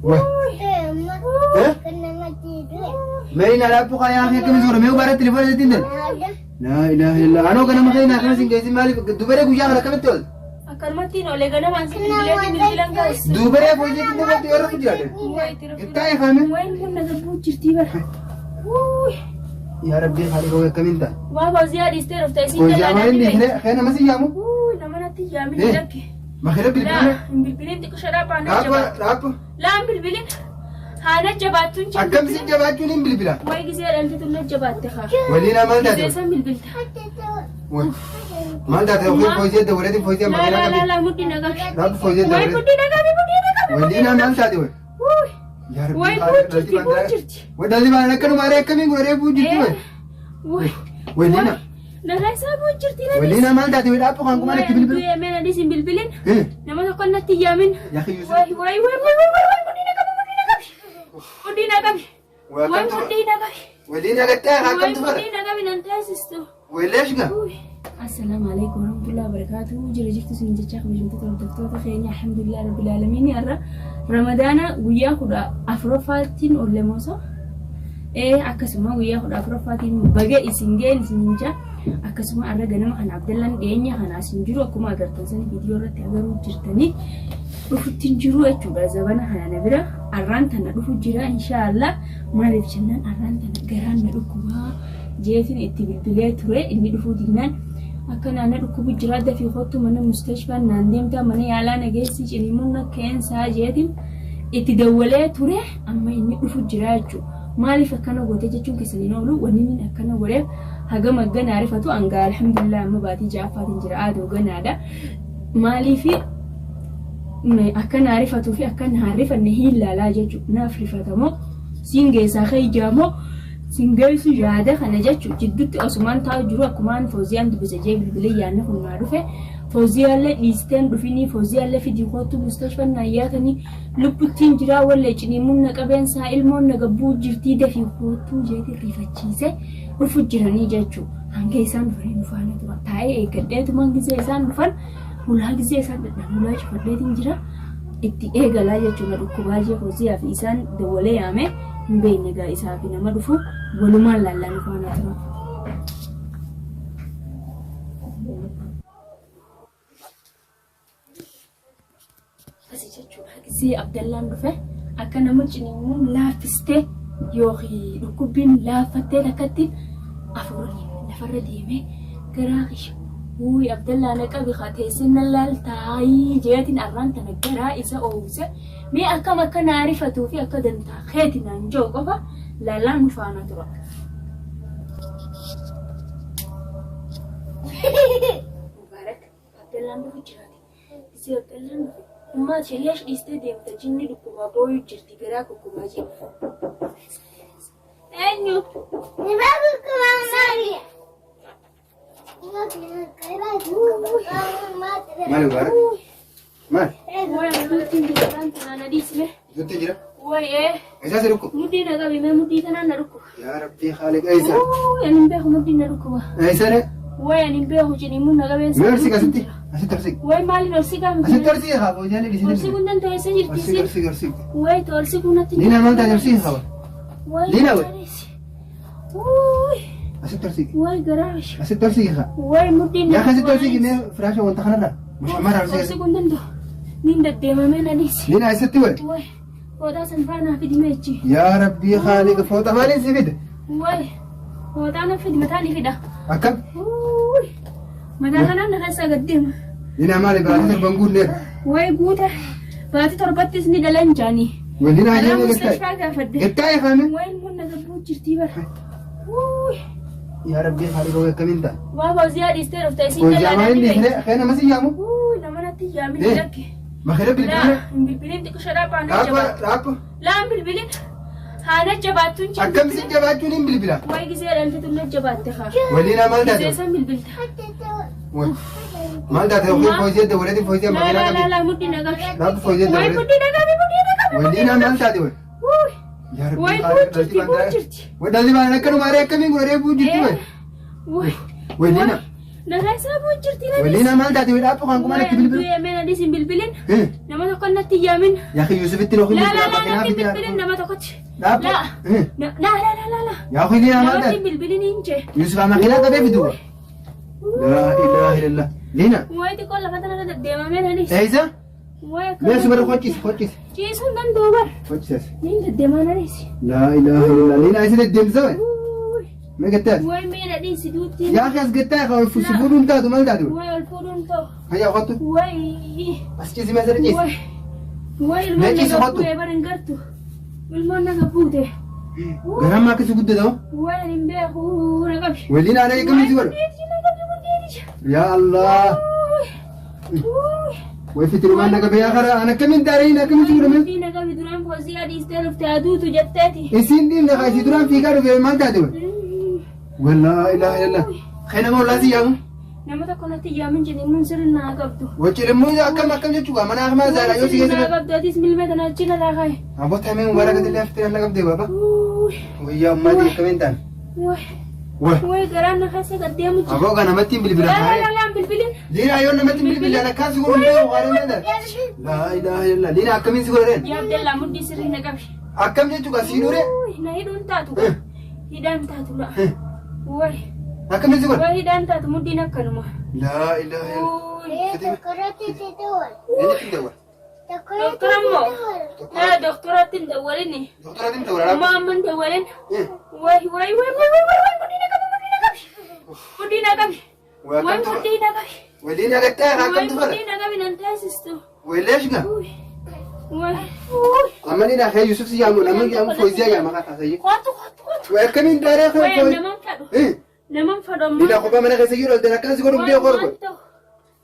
Way. Eh? Mee na dhaabbu kayaa kee akkamiin suura mee baara telefoona sitti hin dal. Laa ilaaha illaa anoo ganama kee naa kanas hin geessin maaliif dubaree guyyaa kana akkamitti oolta? Akkanumatti hin oolee ganamaan si bilbilee bilbilan kaasise. Dubaree fooyyee itti dabaltu yeroo jiraate. Itti ifame. Wayin kun na gabbuu jirtii bara. Wuuy. Yaa Rabbii haadha koo akkamiin ta'a? Waa fawziyaa dhiistee dhufte isin Fooyyee jalaa maal inni dhibee. kee nama si yaamu? Wuuy nama natti yaamin Eh. lakke. Makina Laa bilbila. hin bilbilin xiqqisho dhaabaa na Dhaabba jabaattu. dhaabba. Laa hin bilbilin. Haa na jabaattuun jira. Akkam si jabaachuun hin bilbila. Wayi gisee dhaltetu na jabaatte haa. Waliin maal taate? Gisee san bilbilta. Way. Maal taate? Ofii fooyyee dabalatee fooyyee Laa makiinaa laa laa qabdi. laa mudhii na qabi. Dhaabbi fooyyee Wayi dabalatee. mudhii na qabi mudhii na qabi. Waliin maal taate? Way. Wuuy. Yaa Rabbii Wayi haadha buu dhalti jirti buu baandaa. jirti. Way dhalli baandaa akkanuma aree akkamiin godhee buu jirti way. Wayi. Way Liina. Nagaa isaa buu jirti na Way Liina maal taate? Way dhaabbu kan kumaan itti bilbilu. Wayi mee na dhiisin bilbilin. Eh. Nama tokko natti hin yaamin. Yaa kiyyuu Wayi wayi wayi wayi wayi wayi mudhii na qabi mudhii na qabi. Mudhii na qabi. Way Wayi akkamtu mudhii na qabi. Way Liina gattee Wayi akkamtu fara. mudhii na qabi nan taasistu. Way leesh gaa. Assalaamu alaikum warahmatullahi wabarakatuh. Jira jirtu isin jechaa kabajamtoota hordoftoota keenya alhamdulillah rabbil aalamiin har'a Ramadaana guyyaa 14ffaattiin ollemosa. Ee akkasuma guyyaa 14ffaatiin baga isin ga'een isin jechaa akkasuma har'a ganama kana Abdallaan dhiyeenya kana asin jiru akkuma agartan sana viidiyoo irratti agaruu jirtanii dhufutti hin jiru jechuudha zabana kana na bira har'aan tana dhufu jira inshaallah maaliif jennaan har'aan tana garaan na dhukkubaa. Jeetiin itti bilbilee ture inni dhufuu dinnaan akka naana dhukkubu jiraa dafii kottu mana mustashfaan naan deemtaa mana yaalaa na geessi ciniimuun na keensaa jeetiin itti dawwalee ture amma inni dhufu jiraa jechuudha. Maaliif akkana goote jechuun keessan hin oolu wanni inni akkana godheef hagam agga naa rifatu angaa alhamdulillah amma baatii ja'affaatiin jira aadoo ganaadha. Maaliif akka naa rifatuu fi akka naa rifanne hin laalaa jechuudha. Naaf rifatamoo siin geessaa kee moo Sin geessu yaada kana jechu jiddutti osumaan taa'u jiru akkumaan Fooziyaan dubbise jee bilbilee yaadni kun naa dhufe Fooziyaallee dhiisteen dhufinii Fooziyaallee fidii koottu mustashfan naan yaatanii lubbuttiin jiraa wallee ciniimuun na qabeen saa ilmoon na gabbuu jirtii dafii koottuu jeetiin rifachiise dhufu jiranii jechu hanga isaan dhufanii nu faana tura taa'ee eeggadheetumaan gizee isaan dhufan hulaa gizee isaan dhadhaan hulaa cufadheetiin jira itti eegalaa jechuudha na dhukkubaa jee Fooziyaa fi isaan dawwalee yaame. Hin beekne egaa isaa fi nama dhufu walumaan laallaa nu faana tura. Akkasii jechuudha. Gisee Abdallaan dhufe akka nama ciniinuun laaffistee yookiin dhukkubbiin laaffattee takkatti afuuranii lafarra deemee garaa kiyya. Wuuy Abdallaa na qabi haa teessee na laaltaayii jeetiin arraan tana garaa isa oowwise Mee akkam akka naa rifatuu fi akka dantaa keeti naan jiru qofa laalaa nu faana tura. Mubaarak Abdallaan dhufu jiraate. Isii Abdallaan dhufe. Ummaa shaleesh dhiistee deemta jinni dhukkubaa booyuu jirti garaa kukkubaa jira. Eenyu? Maal Mubaarak? Maal? Way mudhiin jira tanaan adiisme. Nutti jira. Way ee Eessa si dhukkuba? mudhii na qabi mee mudhii tanaan na dhukkuba. Yaa Rabbii Khaaliq eessa? Wuuy ani hin beeku mudhiin na dhukkuba. Eessa re? Way ani hin beeku ciniimuun na qabeen Mee olsi asitti? Asitti olsi. Way maaliin olsi qaami? Asitti olsi haa boojaalee dhiisee. Olsi kun danda'e eessa jirti Olsi isin? olsi olsi. Way to olsi kun natti. Liina maal taate olsi haa. Way Liina way. Wuuy Asitti olsi. way garaa. Asitti olsi haa. Way mudhiin Yaa asitti olsi mee firaasha wanta kanarra. Mushamara olsi. Olsi kun danda'u. Niin deddeemamee na dhiisi. Liina eessatti way? Way fooxaa san faanaa fidi meechi. Yaa Rabbii Khaaliq fooxa maaliin si fide? Way fooxaa na fidi mataa ni fida. Akkam? Wuuy mataa kanaan na keessaa gad deema. Liina maali baatii torban guunneef? Way guute baatii torbattis ni dhalan jaanii. Way liina Karaa ajjeemee mustashfaa gattaa'e. gaafadhe. Gattaa'e kaame? Way ilmoon na gabbuu jirtii bara. Wuuy Yaa Rabbii Khaaliq way akkamiin ta'a? waa fawziyaa dhiistee dhufte isin Fooziyaa jalaa maaliin dhibee. dhiisne kee nama si yaamu? Wuuy nama natti yaamin Eh. lakke. Makina bilbila. Laa hin bilbilin xiqqisho dhaabaa na Dhaabba jabaattu. dhaabba. Laa hin bilbilin haa na jabaattuun jira. Akkam si jabaachuun hin bilbila. Way gisee dhaltetu na jabaatte haa. Waliin maal Gisee taate? san bilbilta. Way. Maal taate? Ofii fooziyaa dabalatee fooziyaa Laa makiinaa laa laa qabdi. laa mudhii na qabi. Dhaabbi fooziyaa Way dabalatee. mudhii na qabi mudhii na qabi. Waliin maal taate? Way. Wuuy. Yaa Rabbii Way Khaaliq buu jirti dhalti buu baandaa. jirti. Way dhalti baandaa akkanuma aree akkamiin godhee buu jirti way. Way. Way liina. Na keessaa buu jirti na Waliin maal taate dhaabbu kan kumaan itti bilbilu. Du'ee mee na dhiisin bilbilin. Nama tokko natti yaamin. Yaa akhi Yuusufitti noo Laa bilbila laa laa makiinaa natti fidee. bilbilin nama tokkotti. Dhaabbu. Laa. Laa laa laa laa laa. Yaa akhi liinaa maal Namatti taate? bilbilin hin jee. Yuusuf makiinaa qabee fidu. Laa ilaaha illallah. Liina. Wayi xiqqoo lafa tanarra deddeemamee na dhiisi. Eeysa? Wayi akka. Mee subara qochisi qochisi. Ciisuun danda'u bara. Qochisas. Niin deddeemaa na dhiisi. Laa ilaaha illallah. Liinaa isa deddeemsa wayi. Mee gattaas. Wayi mee na dhiisi duutti. Yaa akhi as gattaa ol fuudhuun taatu maal taatu? Wayi ol fuudhuun ta'u. Hayyaa qottu. Wayi. As ciisi mee asirra ciisi. Wayi. Wayi ilmoon Mee ciisi naga qottu. bu'ee bara hin gartu. Ilmoon naga buute. Garammaa akkasii guddata. Wayi ani hin beeku na qabi. Waliin aanaa eegamni si godha. Yaa Allah. Way fitirumaan naga biyyaa karaa an akkamiin taaree akkamiin si godhame? Diina qabi duraan foosii adiistee dhufte aduutu jetteeti. Isiin dhiibne kaa isii duraan fiigaa dhufe maal taate way? Wallaa ilaaha illallah. Kee nama ollaa si yaamu? Nama tokko natti yaamin jedhe sirri naa qabdu. Wachi immoo akkam akkam jechuudha mana akmaa zaaraa yoo si Sirri naa geesse. qabdu atis milmee tana achi narraa kaaye. Abboota hamee mubaaraka tillee fitiraan na qabdee baaba. Wayyaa ummaatii akkamiin taane? Way. Wayi garaan na keessa gad deemu jira. Aboo kan namatti hin bilbila. Laa laa laa bilbilin. Liinaa yoo namatti hin bilbila akkaan si godhu hin beeku waan hin danda'e. Laa ilaaha illallah. Liinaa akkamiin si godhadheen? Yaa Abdallaa mudhii sirrii na qabi. Akkam jechuudha sii dure? Na hidhuun taatu. Hidhaan taatu laa. Wayi. Akkamiin si godha? Wayi hidhaan taatu mudhiin akkanuma. Laa ilaaha illallah. Uy. Eenyutti hin dawwala? Doktora immoo. Laa doktoratti hin dawwalini. Doktoratti hin dawwala. Ammoo amma hin dawwalin. Wayi wayi wayi wayi wayi wayi mudhii na qabi mudhii na qabi. Mudhii na qabi. Wayi mudhii na qabi. Waliin agattaa Wayi akkamtu fala? mudhii na qabi nan taasistu. Waleesh ga? Uy. Wayi. Uy. Amma ni na Yusuf si yaamu namni yaamu Fawziyaa yaama kaa taasayye. Kootu kootu kootu. Way akkamiin daaree kan Wayi Fawzi? naman fadhu. Naman fadhu amma. Lina kophaa mana keessa jiru olteen akkas godhu biyya Wayi korgo. maal ta'u.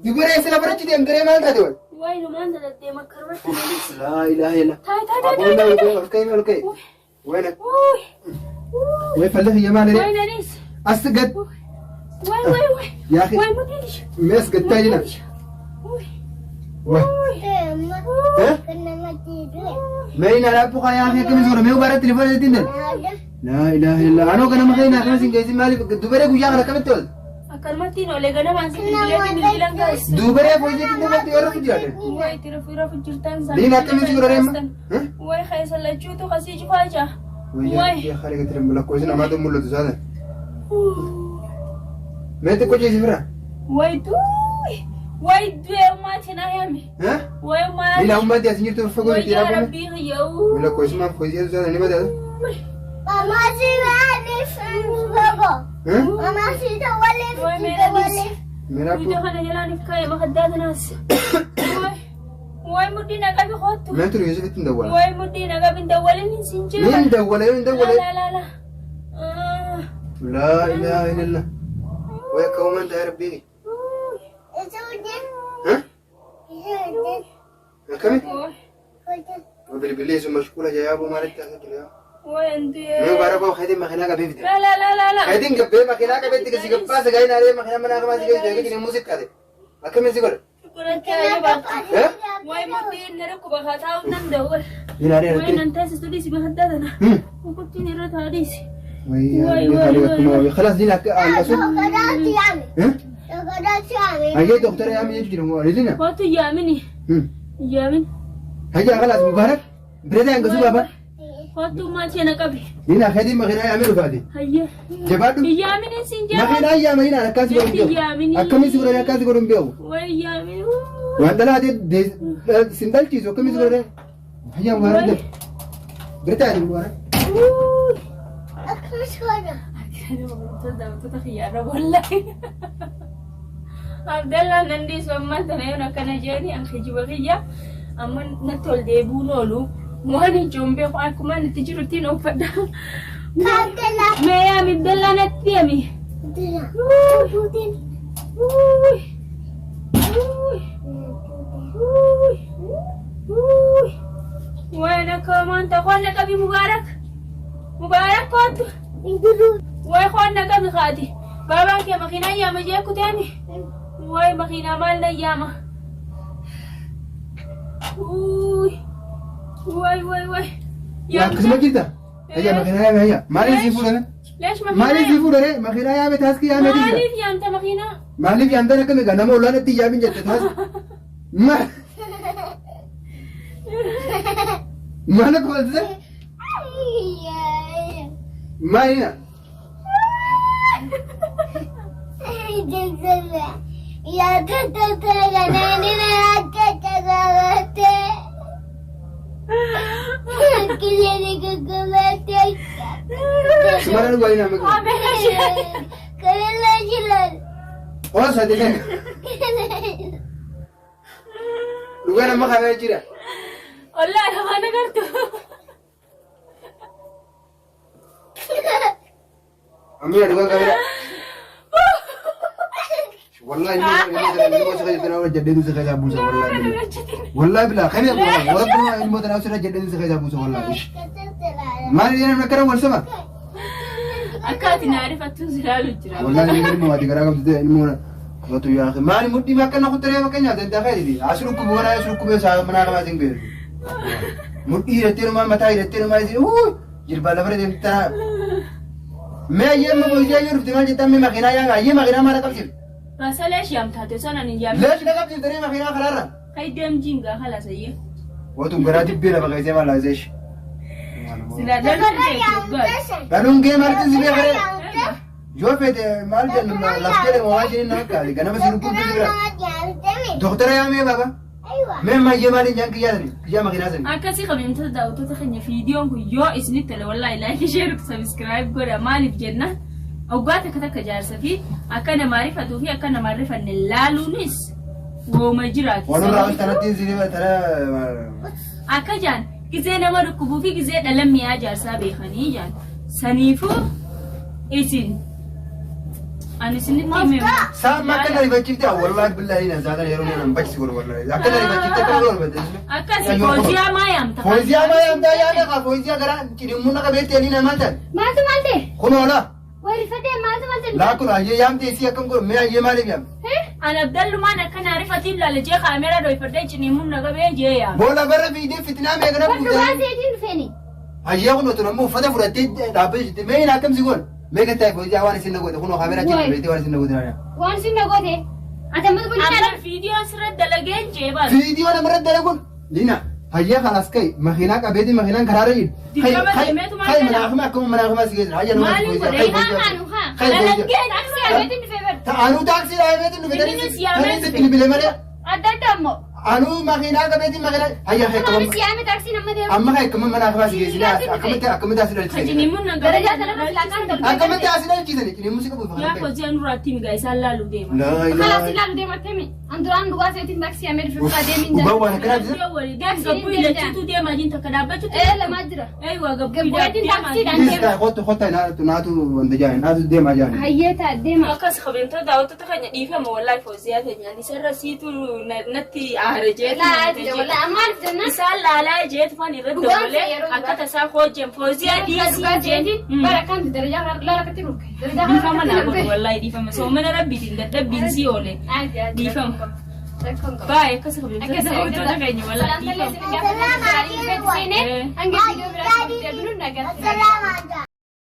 Dubara isa lafa achi deemtee maal taate wal? Wayi numaan daladdee makkarratti malis. Laa ilaaha illa. Taay taay taay Aboo taay taay. ol ka'e ol ka'e. Wayna Uy. Uy. way falli xiyya maal Wayi jedhee? nanis. As gad Wayi wayi wayi. yaa akhi Wayi mudhiin ishee. mees gattaa jina. Uy. Way. Mee na dhaabbu kaa yaa akhi akkamiin suura mee ubaara telefoona ittiin dal. Laa ilaaha illa. Anoo ganama kee naa akkamiin geessi maaliif dubaree guyyaa kana akkamitti oolta? Akkanumatti hin oolee ganamaan si bilbileetti bilbilan gaassu. Dubaree fooyyee itti yeroo jiraate. Wayi tira fira fujjirtaan sana. Liin akkamiin si godhare amma? Wayi keessa lachuutu kasii cufaa jaa. Wayyaa yaa khaliqa tira lakkoofsi namaatu mul'atu saatan. Mee xiqqoo ciisi bira. Wayi duuyi. Wayi du'ee ummaatiin ayame. Wayi ummaa. Liin ammaa as jirtu fagoo Wayi miti yaa dhaabame. rabbii kiyya'uu. Lakkoofsi maaf fooyyee saatan ni badaata. Mee Guutuu raappu. kana jalaan if kaa'e makaddaa tanaas. Wayi mudhii na qabi kootu. Mee turu Yusuf ittiin dawwala. Wayi mudhii na qabi hin dawwalin hin siin jira. Niin dawwala yoo hin dawwala. Laa laa laa. Laa ilaaha illallah. Way akka uumaan ta'e rabbii. Akkami? Bilbilee sun mashquula jayaaboo maalitti haasa'u jira. Wayi andu'ee. Mee bara koo keetiin makiinaa qabee fide. Laa laa laa laa laa. Keetiin gabbee makiinaa qabeetti kasi gabbaa sagalee naalee makiinaa manaa qamaa si geessu eegee muuziqaate. Akkamiin si godhe? Shukuratti ajaa'ibaa. Wayi mudhii inni dhukkuba haa taa'uu danda'u. Ilaalee Wayi irratti. nan taasisu dhiisi makaddaa tana. Hukutiin irra taa dhiisi. خلاص دينا هيا دكتور يا عمي يجري لنا Kootu yaamini. Yaamin. هيا خلاص مبارك بريد عن قصوبة بابا Kootu maatii na qabi. لنا خدي مغنى يعملوا فادي Hayyee. جبادو Yaamini siin jaa. مغنى يا مغنى انا كاسي قولون بيو اكمل سيقولون انا كاسي قولون بيو Wayi yaamini. وعند لا دي سندال تشيزو كم سيقولون هيا مبارك بريد عن مبارك Daawwattoota xiyyaarra wallahi. Abdallaan nan dhiisu ammaan tana yoon akkana jeeni an kijiba kiyya amma natti ol deebi'uun oolu waan ijoon beeku akkuma ani itti jiruttiin uffadha. Mee yaami Abdallaa natti yaami. Uy. Uy. Uy. Uy. Waan akka maanta qoonna qabi Mubaarak. Mubaarak kootu. Way qoonna qabi kaati. Baabaan kee makiinaa yaama jee kuteemi. Way makiinaa maal na yaama. Uy. Way way way. يا قسمة جدا هيا مغنى يا هيا مالي سيفور Leesh مالي makiinaa. سيفور مغنى يا متاسكي يا مدينة Maaliif yaamta makiinaa? Maaliif yaamtan akkami egaa nama ollaan itti yaamin jette taas. Maal? Maal akka waltise? Maalina? Sumara dhugaa hin amma. Hoos ati kan. Dhugaa nama kamee jira. Ollaa namaan agartu. Amina dhugaa kamee. Wallahi ilmoo ilmoo sirra tana jedheetu si keessaa buusa wallahi. Wallahi bilaa kamee wallahi ilmoo tana sirra jedheetu si keessaa buusa wallahi. Maali jedhan akkana wal sama. Akka ati na arifattuun si ilaalu jira. Wallahi ilmoo ati garaa qabdu ta'e ilmoo watu yaa akhi maali mudhii bakka na kutaree fakkeenyaaf dantaa keeti as dhukkubu mana as dhukkubee saa manaa qabaa sin geessu. Mudhii hidhattee numaa mataa hidhattee numaa isin uu jilbaa lafarra deemtu tanaa. Mee ayyee amma boojii ayyee dhufte maal jettan mee makiinaa yaa ayyee makiinaa maal qabsiif? Basaleesh yaamtaate sana ni yaamte. Leesh na qabsiif taree makiinaa karaarra. Kai deem jiingaa halas ayyee. Watu garaa dibbee lafa keessee maal laaseesh. Silaa dhaluun keetu gaari. Dhaluun kee maaltu si beekaree? Yoo fete maal jennu laf jedhe waan jedhin nama kaali ganama si dhukkubdu si bira. Doktara yaa mee baba. Mee mayyee maaliin jaan kiyyaa sani kiyyaa makiinaa sani. Akkasii kabajamtoota daawwattoota keenya viidiyoon kun yoo isinitti tole wallaahi like, share, subscribe godha. Maaliif jenna, waggaa takka takka jaarsa fi akka namaa rifatuu fi akka namaa rifanne laaluunis wooma jiraati. Walirraa ol tanatti si tana. Akka jaan gizee nama dhukkubuu fi gizee dhala mi'aa jaarsaa beekanii jaan. Saniifuu isin ani isinitti hime. Saa akka na rifachiifte wallahi billahi na saa kana yeroo nan bachisi godhu wallahi akka na rifachiifte akka na godhu. Akkasi fooziyaa maa yaamta? Fooziyaa maa yaamtaa yaada kaa fooziyaa gara cidimmuun akka beekte ni namaa ta'e. Maaltu maal ta'e? Kun oola. Warri maaltu maal ta'e? Laa kun ayyee yaamte isii akkam godhu mee ayyee maaliif yaamte? Ani Abdallumaan akka naa rifatiin laala jee kaameraa dhoyfadhee ciniimuun na qabee jee yaama. Boola barra fiidee fitinaa meeqana Warri buutee. waaseetiin dhufeeni. Ayyee kun otoo namni uffata fudhattee dhaabbate jirti mee hin akkam si godhu mee gattaa fooziyaa waan isin na goote kun kaameraa Waay. jiru beektee waan isin na goote laala. Waan isin na goote. Ati amma kun Amma viidiyoon sirra dalageen jee baas. Viidiyoo namarra dalaguun Lina hayyee kalaas kai makiinaa qabeetii makiinaan karaarra jiru. Dirqama deemeetu maal Kai jedha? manaafuma akkuma manaafuma si geessa. Hayyee nama Maaliin godhe? Kaanu haa. Kai Dalageen Taaksii abeetiin dhufee bar. Anuu taaksii dhaabeetiin dhufe Innis yaamee tanii dhufe. bilbile malee. Adda adda ammoo. Anuu makiinaa qabeetiin makiinaa hayyee kai Kunis yaame taaksii nama deemu. amma kai akkuma manaafuma si geessine akkamitti akkamitti as dhalchisan. Ciniimuun na qabee. Darajaa kanarra silaa kaan darbe. Akkamitti as dhalchisan ciniimu si qabu. Yaa fooziyaa nurraatti migaa isaan laaluu deema. Laa Kalaas ilaaha. ilaalu deema akkami? An duraan dhugaa seetiin taaksii yaamee dhufe fudhaa deemiin Dhugaa jira. waan akkanaati. Iddoo walii deem gabbuu ilachiitu deemaa jiin takka dhaabbachuutu. Ee lamaa jira. Eeywa gabbuu Gabbuu deemaa taaksiidhaan jiin. Please kottu kottu naatu naatu wanta jaani naatu deemaa jaani. Hayyee ta'a deema. Akkas kabajamtoota daawwattoota keenya dhiifama wallaahi fooziyaa keenya ani isarra siitu natti aare jeetu. Laa jira wallaahi maaliif jennaan? Isaan laalaa jeetu fan irratti Dhugaan dabalee yeroo akka tasaa hojjen fooziyaa Dhugaa dhiisii seetiin jeen. bara akkanti darajaa kana laala akkatti nurke. Darajaa kana Dhiifama naa akkatti godhu nurke. wallaahi dhiifama soomana rabbiitiin dadhabbiin sii oole. Dhiifama. Rakkoon qaba. Baay'ee akkas kabajamtoota daawwattoota keenya wallaahi Salaamtallee dhiifama. isin gaafannaa seenee hanga viidiyoo biraatti deebinuun nagaa.